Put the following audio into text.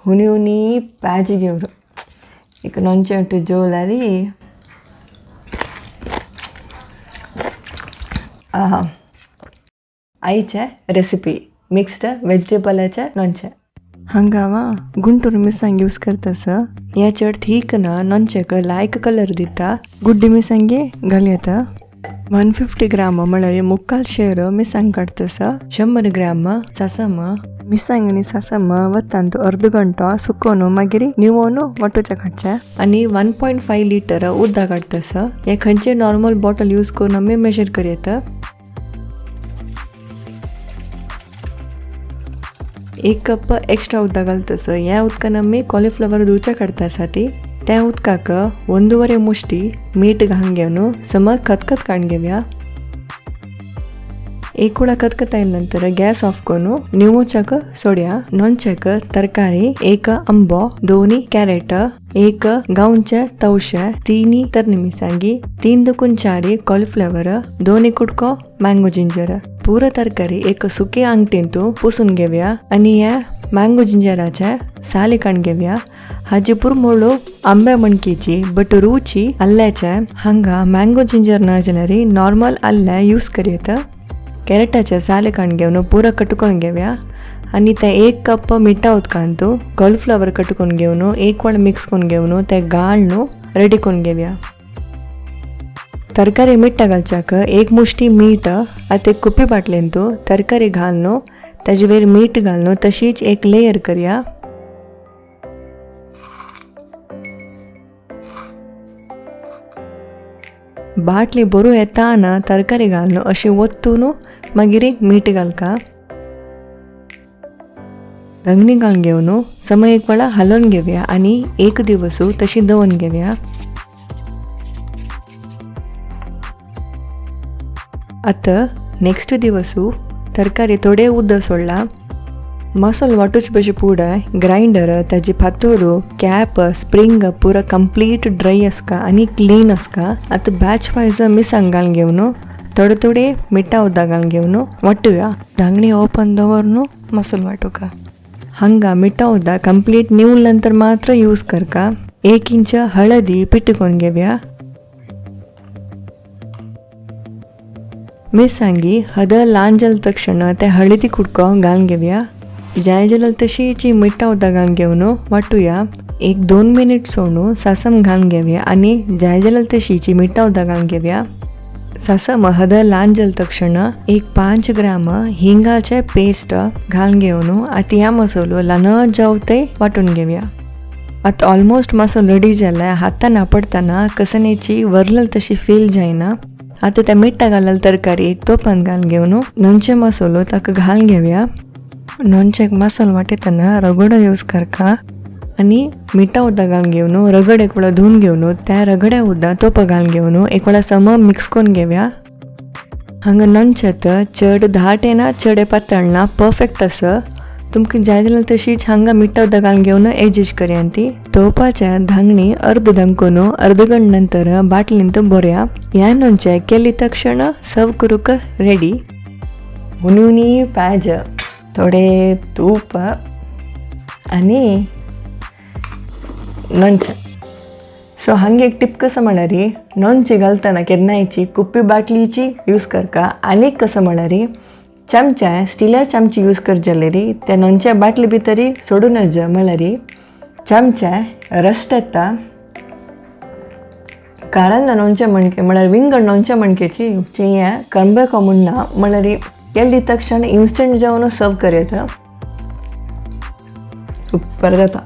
हुनी हुनी प्याज घेवन एक नोंचे जोलारी आहा आयचे रेसिपी मिक्स्ड वेजिटेबलाचे नोंचे. हांगा गुंटूर मिरसांग यूज करता सर. हे चड थीक ना नोंचेक लायक कलर दिता. गुड्डी मिरसांगी घालयता. 150 ग्राम म्हळ्यार मुक्काल शेर मिरसांग काडटा सर. 100 ग्राम सासम मिरसांग आनी सासम वतांत अर्द घंटो सुकोवन मागीर निवोवन वाटोवचे काडचे आनी 1.5 लिटर उदक काडटा सर. हे खंयचे नॉर्मल बॉटल यूज करून आमी मेजर करयता. 1 कप एक्स्ट्रा उदक घालता सर. ह्या उदकान आमी कॉलीफ्लावर धुवचे काडटा आसा ती त्या उदकाक 1.5 मुष्टी मीठ घालून घेवन समज खतखत काडून घेवया. एक वडा खतखत आयले नंतर गॅस ऑफ करून निवोच्याक सोडया. नोंच्याक तरकारी 1 आंबो, 2 कॅरेट, 1 गांवचे तवशे, 3 तरणी मिरसांगी, 3 दुकून 4 कॉलीफ्लावर, 2 कुटको मँगो जिंजर. पुरो तरकारी एक सुके आंगटेंतू पुसून घेवया आनी ह्या मँगो जिंजराचे साली काडून घेवया. हाजी पुरमोळो आंब्या मणकेची बट रुची आल्ल्याचे. हांगा मँगो जिंजर ना जाल्यार नॉर्मल आल्लें यूज करयता. कॅरेटाचे साले काडून घेवन पुरो कटकून घेवया आनी तें 1 कप मिठा उदकांत कॉलीफ्लावर कटकून घेवन एक वड मिक्स करून घेवन तें गाळून रेडी करून घेवया. तरकारी मिठा घालच्याक 1 मुष्टी मीठ आतां एक कुपी बाटलेंत तरकारी घालून ताजे वयर मीठ घालून तशीच एक लेयर करया. बाटली बरो येता ना तरकारी घालून अशी ओत्तून मागीर मीठ घालका. धंगणी घालून घेवन समय एक वेळा हालोवन घेवया आनी 1 दिवस तशी दवरून घेवया. आतां नेक्स्ट दिवस तरकारी थोडे उदक सोडला. मसालो वाटूचे पयशे पुडे ग्रायंडर ताजी फातोर कॅप स्प्रिंग पुरो कंप्लीट ड्राय आसता आनी क्लीन आसता. आतां बॅच वायज मिरसांग घालून घेवन थोडे थोडे मिठा उदक घालून घेवन वाटुया. धांगणी ओपन दवरून मसालो वाटुका. हांगा मिठा उदक कंप्लीट निवळ नंतर मात्र यूज करका. 1 इंच हळदी पिठ करून घेवया. मिरसांगी हद ल्हान जाले तक्षण ते हळदी कुडको घालून घेवया. जाय जाल्यार तशीच मिठा उदक घालून घेवन वाटुया. 1-2 मिनीट सोडून सासम घालून घेवया आनी जाय जाल्यार तशीच मिठा उदक घालून घेवया. सासम हद ल्हान जाले तक्षण एक 5 ग्राम हिंगाचे पेस्ट घालून घेवन आतां ह्या मसालो ल्हान जावतय वांटून घेवया. आतां ऑलमोस्ट मसालो रेडी जाला. हातान आपडटना कसनेची वरलल तशी फील जायना. आतां त्या मिठा घालल तरकारी एक तोपान घालून घेवन नोंचे मसालो ताका घालून घेवया. नोंचेक मसालो वाटयतना रगडो यूज करका आनी मिठा उदक घालून घेवन रगड एक वेळा धुवन घेवन त्या रगड्या उदक तोप घालून घेवन एक वेळा सम मिक्स करून घेवया. हांगा नोंचेत चड धाट येना चड पातळ ना, परफेक्ट आसा. तुमकां जाय जाल्यार तशीच हांगा मिठा उदक घालून घेवन एडजस्ट करया. ती तोवपाच्या धांगणी अर्द धांकून अर्द घंट नंतर बाटलींत भरया. ह्या नोंचे केली तक्षण सर्व करूंक रेडी. हुनी हुनी प्याज, थोडे तूप आनी नोंचे. सो हांगा एक टिप कसं म्हळ्यार नोंचे घालतना केन्नायची कुप्पी बाटलीची यूज करका. आनीक कसं म्हळ्यार चमचा स्टिला चमचे यूज कर जाल्यार त्या नोंच्या बाटली भितरी सोडूं नज. म्हळ्यार चमचा रस्ट येता. कारण नोंच्या मणके म्हळ्यार विंगड नोंच्या मणकेची हें करंबे कॉमन ना. म्हळ्यार केली तक्षण इन्स्टंट जेवण सर्व करयता. सुपर जाता.